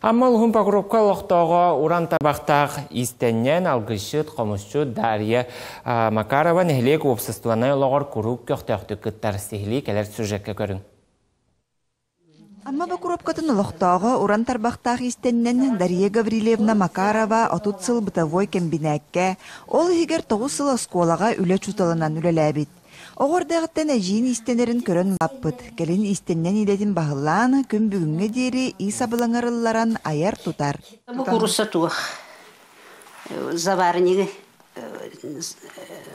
Амма улуһун Покровка олохтооҕо уран табахтаах иистэнньэн, алгысчыт, хомусчут Дарья Макарова нэһилиэк уопсастыбаннай олоҕор куруук көхтөөхтүк кыттар. Сиһилии кэлэр сюжекка көрүҥ. Амма Бокуруопкатын олохтооҕо уран тарбахтаах иистэнньэн Дария Гаврильевна Макарова 30 сыл бытовой кэмбинээккэ, ол иһигэр 9 сыл оскуолаҕа үлэ учууталынан үлэлээбит. Оҕо эрдэҕиттэн эдьиийин иистэнэрин көрөн улааппыт, кэлин иистэнньэн идэтин баһылаан, күн бүгүҥҥэ диэри ис абылаҥар ылларан айар-тутар. Бу куурусса туох заварнигы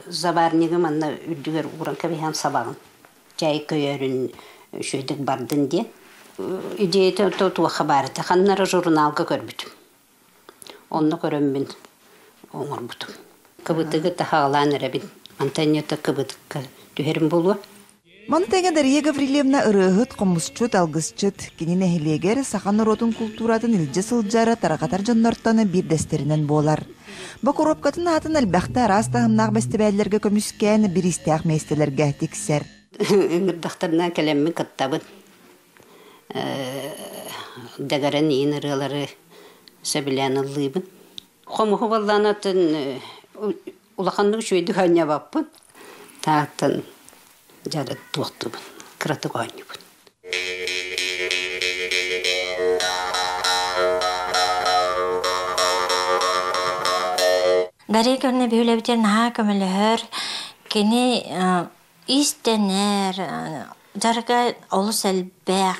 заварнигы манна үрдүгэр ууран кэбиһэн сабаҕын чай көйөрүн үчүгэйдик бардын диэн идеята туохха баар этэ ханна эрэ журналга көрбүтүм Онно көрөммүн оҥорбутум. Кыбытыгы таһаҕалаан эрэбин. Антонета кыбытыкка түһэрим буолуо. Маны тэҥэ Дария Гаврильевна ырыаһыт, хомусчут, алгысчыт. Кини нэһилиэгэр саха норуотун култууратын илдьэ сылдьар, тарҕатар дьоннортон биирдэстэринэн буолар. Бокуруопкатын аатын элбэхтэ араас таһымнаах бэстибээллэргэ көмүскээн, бириистээх миэстэлэргэ тиксэр. Ыҥырдахтарына кэлэммин кыттабын. Дэгэрэн иин ырыалары сөбүлээн ыллыыбын. Хомуһу баллаанатын улаханнык үчүгэйдик оонньообоппун. Тааттан дьарык туохтуубун, кыратык оонньуубун. Дария Ивановна биһилэбитигэр наһаа көмөлөһөр. Кини Иистэнэр, дьарыга олус элбэх.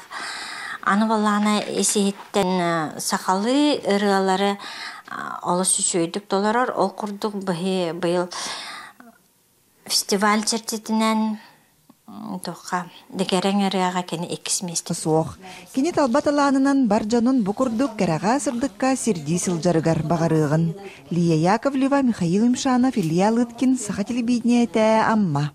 Аны буоллаҕына ис-иһиттэн сахалыы ырыалары олус үчүгэйдик толорор. Ол курдук быйыл фестиваль чэрчитинэн туохха Дэгэрэҥ ырыаҕа кини иккис миэстэ Суох. Кини талба талаанынан бар дьонун бу курдук кэрэҕэ-сырдыкка сирдии сылдьарыгар баҕарыаҕын. Лия Яковлева, Михаил Имшанов, Илья Лыткин, Саха телевидениетэ, Амма.